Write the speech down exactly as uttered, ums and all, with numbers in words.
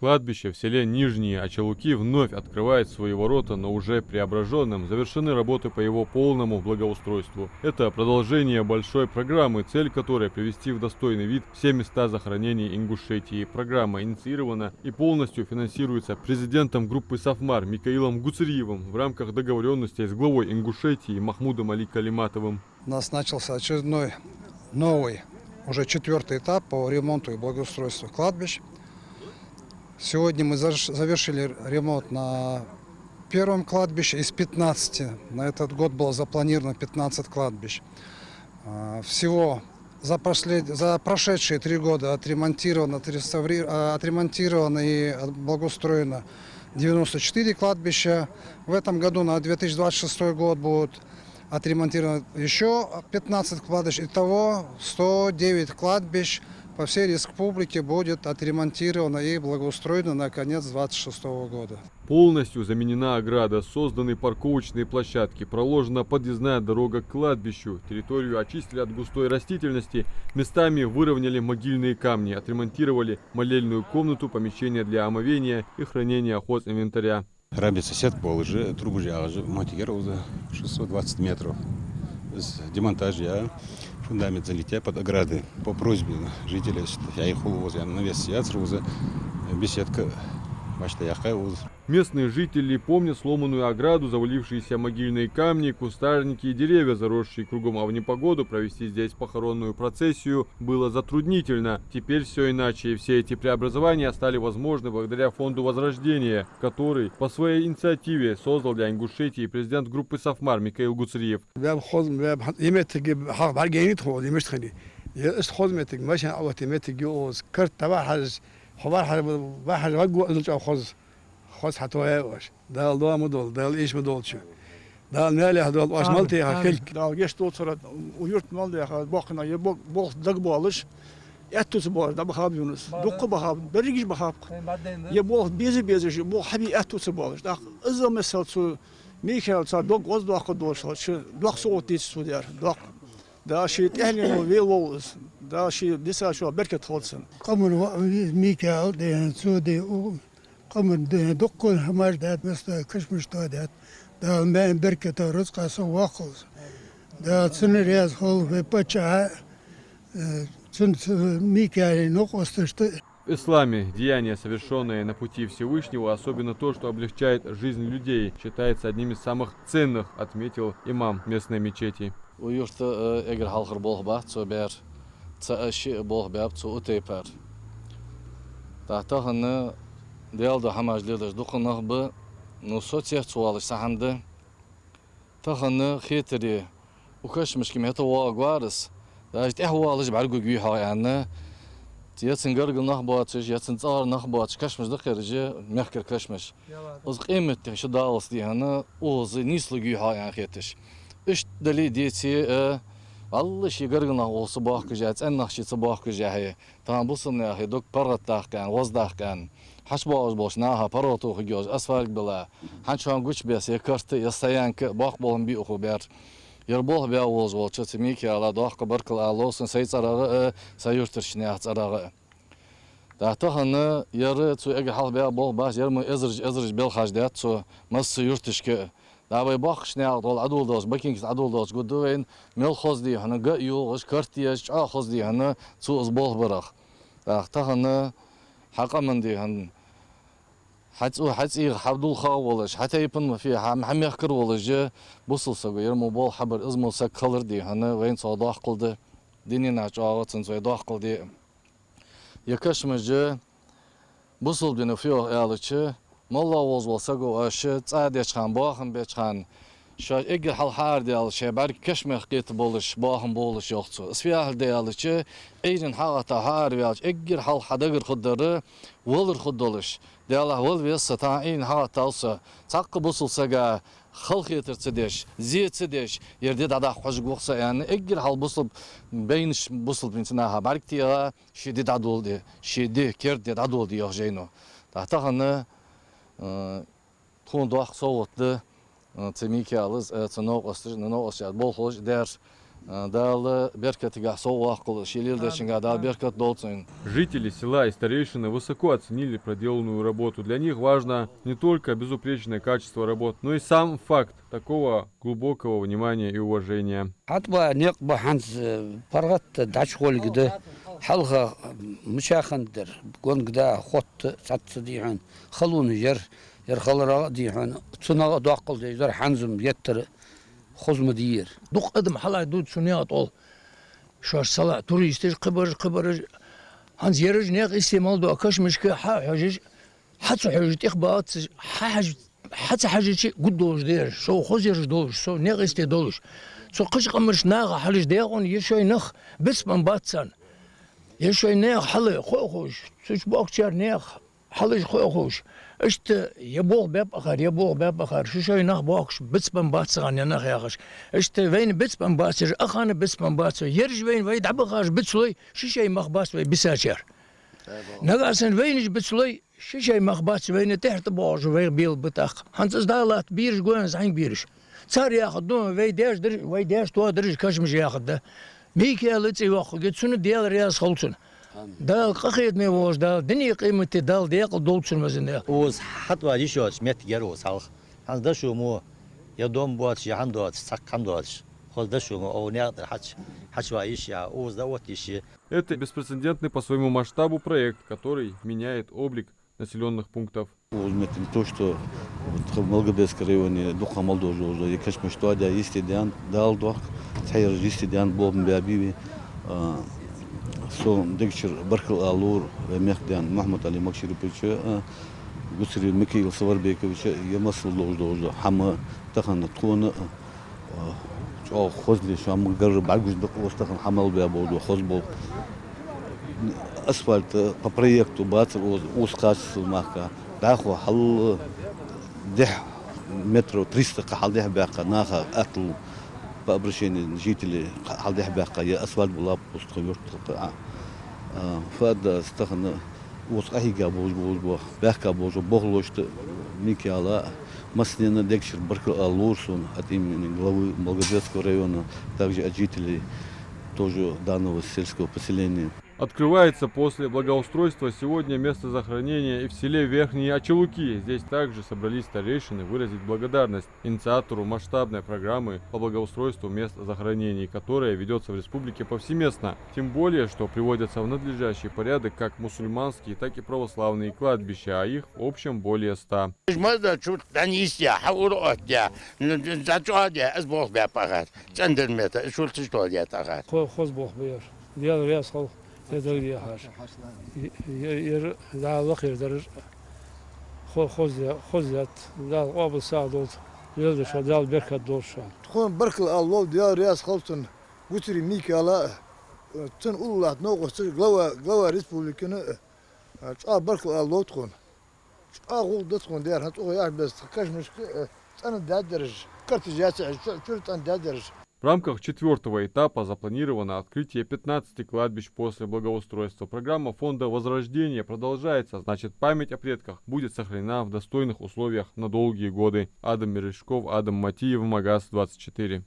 Кладбище в селе Нижние Очалуки вновь открывает свои ворота, но уже преображённым. Завершены работы по его полному благоустройству. Это продолжение большой программы, цель которой — привести в достойный вид все места захоронений Ингушетии. Программа инициирована и полностью финансируется президентом группы «Сафмар» Микаилом Гуцериевым в рамках договорённостей с главой Ингушетии Махмудом Али Калиматовым. У нас начался очередной, новый, уже четвёртый этап по ремонту и благоустройству кладбищ. Сегодня мы заш-, завершили ремонт на первом кладбище из пятнадцати. На этот год было запланировано пятнадцать кладбищ. А, всего за послед-, за прошедшие три года отремонтировано, отреставри-, а, отремонтировано и от-, благоустроено девяносто четыре кладбища. В этом году, на две тысячи двадцать шестой год, будут отремонтировано ещё пятнадцать кладбищ. Итого сто девять кладбищ по всей республике будет отремонтировано и благоустроено на конец двадцать шестого года. Полностью заменена ограда, созданы парковочные площадки, проложена подъездная дорога к кладбищу, территорию очистили от густой растительности, местами выровняли могильные камни, отремонтировали молельную комнату, помещение для омовения и хранения хозинвентаря. Рабе сосед болаш, трубаш ягӀаш моттиг яр укхаза, шестьсот двадцать метров. Из демонтаж яь, фундамент залитый под оградой. По просьбе жителей, яй хул укхаза, навес яцар укхаза, беседка башта яьккхай укхаза. Местные жители помнят сломанную ограду, завалившиеся могильные камни, кустарники и деревья, заросшие кругом, а в непогоду провести здесь похоронную процессию было затруднительно. Теперь всё иначе, и все эти преобразования стали возможны благодаря фонду «Возрождение», который по своей инициативе создал для Ингушетии президент группы «Сафмар» Микаил Гуцериев. Веб хоза, веб хан-, е моттиг хьалха бӀаргаяйнай тхо, е мишта хиннай. Е иштта хоза моттиг, машен Ӏооттае моттиг я укхаза, карт дӀабахьаш, хьо бархьара, бахьаш вагго иззал чӀоагӀа хоза. Хоза хьатоаяьй оаш. Дала доа ма долда, Дала ийша ма долда шо. Дала маьлехьа долда оаш, мел теха хилга. Дала гешт долда цар, у юрт мел деха, боккхийна, е бо-, болх дагабоалаш, аьттув ца боалаш, дӀабахаб Юнус. Дукха бахаб, берригаш бахаб-кх. Е болх беза-безаш, е болх хьабе аьттув ца боалаш. ТӀаккха иззал миссел цу Микаила цар дог гӀоздоаккхаргдолаш хилча, доккха совгӀат дийца цо даьр, доккха. Дала ший тӀехьенна велаволва из, Дала ший дисачох беркат хилда цунна. Къаман воӀ ва из Микаил, дий хьона, цо, дий, у-, къаман, дий хьона, дуккха хӀамаш даьд, массадола кашамаш тоадаьд. Дала маьӀан беркато, рузкъа совваккхалва из. Дала цунна раьза хилва, вай паччахьа, э, цун, цу Микаила новкъосташта. В исламе деяния, совершённые на пути Всевышнего, особенно то, что облегчает жизнь людей, считается одним из самых ценных, отметил имам местной мечети. У юрта, э, эггара хьалхара болх бац цо баьр, цаӀ-шиъ болх баьб цо у тайпара. ТӀаккха тахан Даьла духьа хӀамаш леладеш дукха нах ба, ну, со цецвоалаш цхьа хӀама да. Тахан хетаре, у кашамашка мета воагӀаргвар из, даже тӀехвоалаш бӀаргагургвий-хьогӀ аьнна, е цун гаргара нах боацаш, е цун цӀагӀара нах боацаш, кашамаш да-кх ераш, мехкара кашамаш. Из къематдийнахьа шу даллалца, дий хьона, укхаза нийслургвий-хьогӀ аьнна хеташ. Иштта дале а, деце а, валлахӀи, ший гаргара нах укхаза ца боахкаш а, цӀен нах ший ца боахкаш а, тахан бусалба наьха дог паргӀатдаккха аьнна, гӀоздаккха аьнна, хьачубоагӀаш болча наха паргӀато хургйолаш асфальт била, хӀанз чоан гучабесса е карта, е стоянка, боккха болх бе а хов баьр. Ер болх баь волаш волча цу Микаила доккха баркал ала лов сона сай цӀерагӀа а, сай юртарча наьха цӀерагӀа а. ТӀаккха тахан ер цо эггара хьалха баь болх бац, ер ма эзараш, эзараш белхаш даьд цо масса юрташка а. ДӀа вай боккхача наькъа тӀагӀолла Ӏодоладелча, бакъонца Ӏодоладелча гургда вайна, мел хоза, дий хьона, га а йоагӀаш, карт а еш, чӀоагӀа хоза, дий хьона, цо из болх барах. ТӀаккха тахан хьа къаман, дий хьона, хьа цӀу-, хьа цӀийх, хьа дулха волаш, хьа тайпан ма фий, хьа, хьа мехкара волаш а бусалба саго ер мо болх хьабар, из мо саг хилар, дий хьона, вайна цох доккхал да. Дунен чу чӀоагӀа цунца вай доккхал де. Е кашамаш а бусалба дино фу йоах аьлча, моллагӀа волаш вола саго, оаш цӀа деча хана, боахам беча хана, шоаш эггара хьалха хьаарадаьлча, шоай бӀарг кашамех кхета болаш, боахам болаш, йоах цо. Из фу яхилга да аьлча, Ӏуйранна хьагӀатта хьаараваьлча, эггара хьалха хьа дагара хургдар валар хургдолаш. Делахь, вала веза со, тахан Ӏуйранна хьагӀаттав со. Цхьаккха бусалба сага халахетар ца деш, зе ца деш, ер ди дӀадаккха хьожаргва-кх со, аьнна, эггара хьалха бусалба байнаш, бусалба наха бӀарг теха, ший ди дӀадоладе, ший ди, керда ди дӀадоладе, йоах жайно. ТӀаккха тахан, э, тхона доккха совгӀат да, э, цу Микаила, э, цун новкъосташа, ну, новкъосташа болхлоша даьр. Дала беркатагахь совгӀа ваккхал, ший леладечунгахь Дала беркат долда цунна. Жители села и старейшины высоко оценили проделанную работу. Для них важно не только безупречное качество работ, но и сам факт такого глубокого внимания и уважения. ХьатӀабаь никъ ба хӀанз, э, паргӀата дӀачухолга да. Хьалха мичахьа дар, гонга да, хотта цхьацца дий хьона, халонаш яр, яр халарах а дий хьона, цунах а доккхал деш дар, хӀанз-м геттара хоза ма дий ер. Дукха адам хьалаьдда цу наькъа тӀа. Шоаш салаӀа туристаш, кхыбараш, кхыбараш. ХӀанз ераш наькъа исте мел доагӀа кашамашка хьа а хьожаш, хьа ца хьожаш тӀехбалац, хьа хьаж-, хьа ца хьажача гургдолаш да ераш. Шоай хоза ераш долаш, шоай наькъа исте долаш. Цу кхыча къамашта наха хьалаш декъон, е шоай нах бицбенна бац царна. Е шоай наьха хьал хов а ховш, цу чу боккхачар наьха хьалаш хов а ховш. Иштта е болх баьб акхар, е болх баьб акхар, шу шоай нах боккхаш бицбенна бац царна е нах яхаш. Иштта вайна бицбенна бац ераш, акхарна бицбенна бац вай. Ераш вайна вай дӀабахаш бицлой, ши шоай мах бац вай бисачар. Нагахь санна вайнаш бицлой, ши шоай мах бац вайна тӀехьа тӀабоагӀаш, вайх белабу тӀаккха. ХӀанз из Дала латта бераш гойнас хьанга бераш. Цар яхар да, вай даьша дар, вай даьша тоадараш кашамаш яхар да. Микаила цӀи йоаккхаргья, цунна Даьла раьза хилва цунна. Дала къахетаме волаш Дала, дунен къемате Дала декъала долда цунна, везан Даьла. Укхаза хьатӀаваь йиш йоацаш моттиг яр укхаза хьалха. ХӀанз дошо мо е дом боацаш, е хӀама доацаш, цхьаккха хӀама доацаш. Укхаза дошо мо укх наькъа тӀара хьач-, хьачуваь йиш я, укхаза дӀаотта йиш я. Это беспрецедентный по своему масштабу проект, который меняет облик населённых пунктов. Укхаза моттиг то, что вот в Малгобекском районе дукха хӀама мел долаш да, е кашамаш тоадаь йисте даьнна, Дала дохк, цхьайолча йисте даьнна болх ма баьбий вай. А, со дегачура баркал ала ловр вай мехкдаьна Мухьаммад-Ӏали Макшариповича, а, Гуцериев Микаил Саварбековича, е масал долаш да хӀама тахан тхона, а, чӀоагӀа хоза ле, шоана ма гарра бӀаргагуш да-кх укхаза тахан хӀама мел баь болаш да хоза болх. Асфальт, э, по проекту бацар укхаза, укхаза кхаччалца мара. ДӀахо хьал дехьа метров триста кхы хьалдехьа баьккха, наха аьттув по обращению жителей кхы хьалдехьа баьккха, е асфальт булаб укхаза тха юрта кхы. А, а, фу аргда аз, тахан укхаза къахьийга болаш, болаш ба, баьхка болаш ба болхлошта, Микаила, массанена дегачура баркал ала ловр сона от имени главы Малгобекского района, также от жителей тоже данного сельского поселения. Открывается после благоустройства сегодня место захоронения и в селе Верхние Очелуки. Здесь также собрались старейшины выразить благодарность инициатору масштабной программы по благоустройству мест захоронений, которая ведётся в республике повсеместно. Тем более, что приводятся в надлежащий порядок как мусульманские, так и православные кладбища, а их в общем более ста. Мазда чурт дӀанийсъя, хьаура оттъя, дӀачӀоагӀдаь, из болх баьб акхар. ЦӀена дар мета, из шурташ тоадаьд акхар. Хо-, хоза болх ба ер. Даьла раьза хилва, ер дагадехаш. Е-, е-, ер Дала лакхера дараш. Хо-, хоза я-, хоза яц, Дала къоабал сагӀа долда. Леладечох Дала беркат долда шоана. Тхона баркал ала ловр, Даьла раьза хилва цунна, Гуцериев Микаила, цун уллув латта новкъосташа, глава, глава республикина, чӀоагӀа баркал ала ловр тхона. ЧӀоагӀа гӀулакх да тхона даьр, хӀанз укхаза яхаш беса тха кашамашка, э, цӀена даьд ераш, карташ яц, э, чу-, чура цӀена даьд ераш. В рамках четвёртого этапа запланировано открытие пятнадцати кладбищ после благоустройства. Программа фонда «Возрождение» продолжается, значит, память о предках будет сохранена в достойных условиях на долгие годы. Адам Мережков, Адам Матиев, Магас двадцать четыре.